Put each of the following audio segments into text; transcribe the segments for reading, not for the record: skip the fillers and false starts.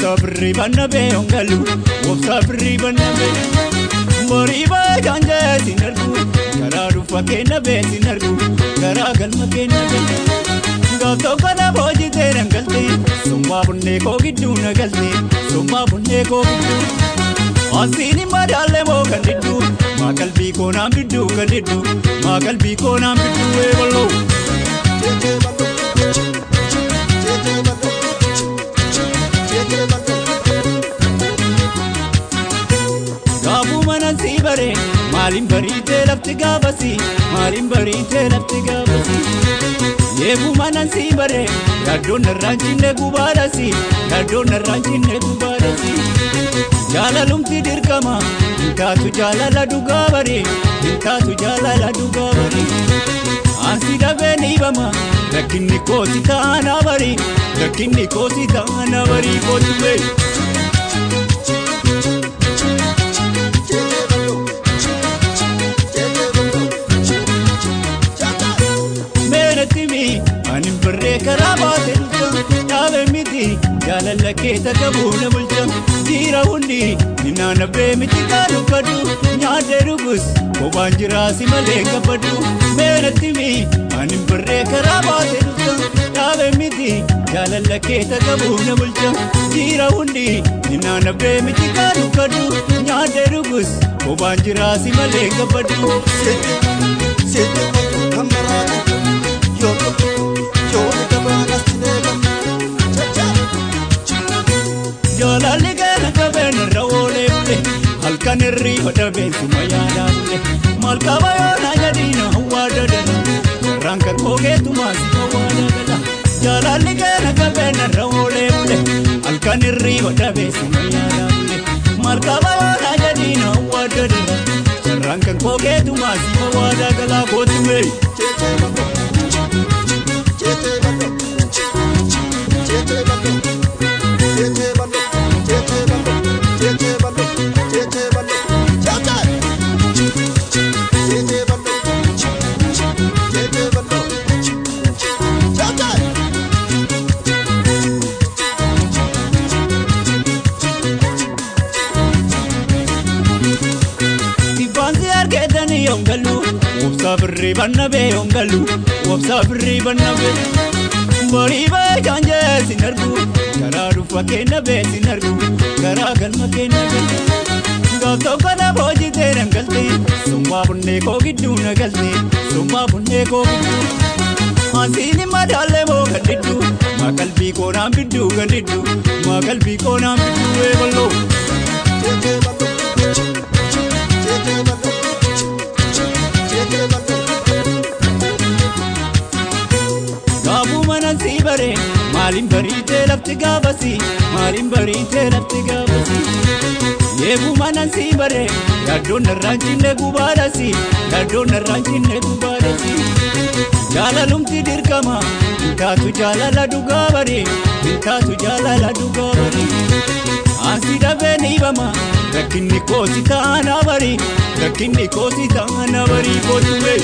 Wobsa birrii banna bee ongalu wobsa birrii banna bee borii baay'aan jeesin argu karaa dhufa kenna beesin argu karaa galma kenna bee gaaf tokko na boojitee nangalte sommaa bunnee koo gidduu nagalte sommaa bunnee koo gidduu asiin madaalee moo kan didduu maa qalbii koo naam didduu kan didduu maa qalbii koo naam didduu eebaloo. Gaafuu mana si bare maaliin bariitee lafti gaafasi maaliin bariitee lafti gaafasi yeebuu mana si bare yaaddoon narraan cinne gubaadhasi yaaddoon narraan cinne gubaadhasi jaalalumti dirqama hin taatu jaalala dhugaa bari hin taatu jaalala dhugaa bari ansi dhabee ni bama rakkinni koosi taana bari rakkinni koosi taana bari kootu bee. Ani barree karaa baatee dhufta dhaabee miti jaalala keessa qabuu na bulcha dhiira hundi ni naannabee miti kan uffadhu nyaadhee dhugus kophaan jiraasi malee gabbadhu meenatti mi ani barree karaa baatee dhufta dhaabee miti jaalala keessa qabuu na bulcha dhiira hundi ni naannabee miti kan uffadhu nyaadhee dhugus kophaan jiraasi malee gabbadhu. Siete kamaraati yoo Jaalalli keessa qabeen irra oolee bule halkan hirriba dhabeen suma yaadaa bule maal qaba yoo na jedhiina hawwaa dadala jarraan kan kookeetumaa si hawwaa dagala jaalalli keessa qabeen irra oolee bule halkan hirriba dhabeen suma yaadaa bule maal qaba yoo na jedhiina hawwaa dadala jarraan kan kookeetumaa si hawwaa dagala kootu mee. Wobsa birrii banna bee ongalu wobsa birrii banna bee borii baay'aan jeesin argu karaa dhufa kenna beesin argu karaa galma kenna bee gaaf tokko na boojitee nangalte sommaa bunnee koo gidduu nagalte sommaa bunnee koo gidduu asiin madaalee moo kan didduu maa qalbii koo naam didduu kan didduu maa qalbii koo naam didduu eebaloo. Gaafuu mana si bare maaliin bariitee lafti gaafasi maaliin bariitee lafti gaafasi yeebuu mana si bare yaaddoon narraan cinne gubaadhasi yaaddoon narraan cinne gubaadhasi jaalalumti dirqama hin taatu jaalala dhugaa bari hin taatu jaalala dhugaa bari ansi dhabee ni bama rakkinni koosi taana bari rakkinni koosi taana bari kootu bee.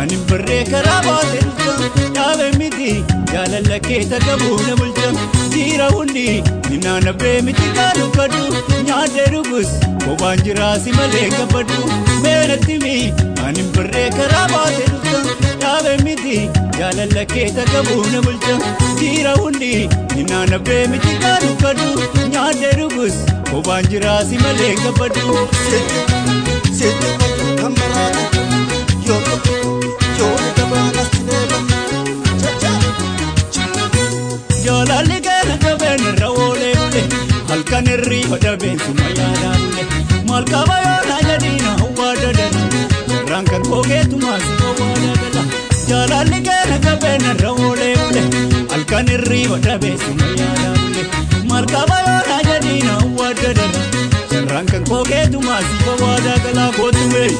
Ani barree karaa baatee dhufta dhaabee miti jaalala keessa qabuu na bulcha dhiira hundi ni naannabee miti kan uffadhu nyaadhee dhugus kophaan jiraasi malee gabbadhu meenatti mi ani barree karaa baatee dhufta dhaabee miti jaalala keessa qabuu na bulcha dhiira hundi ni naannabee miti kan uffadhu nyaadhee dhugus kophaan jiraasi malee gabbadhu. Siete kamaraati yoo Jaalalli keessa qabeen irra oolee bule halkan hirriba dhabeen suma yaadaa bule maal qaba yoo na jedhiina hawwaa dadala jarraan kan kookeetumaa si hawwaa dagala jaalalli keessa qabeen irra oolee bule halkan hirriba dhabeen suma yaadaa bule maal qaba yoo na jedhiina hawwaa dadala jarraan kan kookeetumaa si hawwaa dagala kootu mee.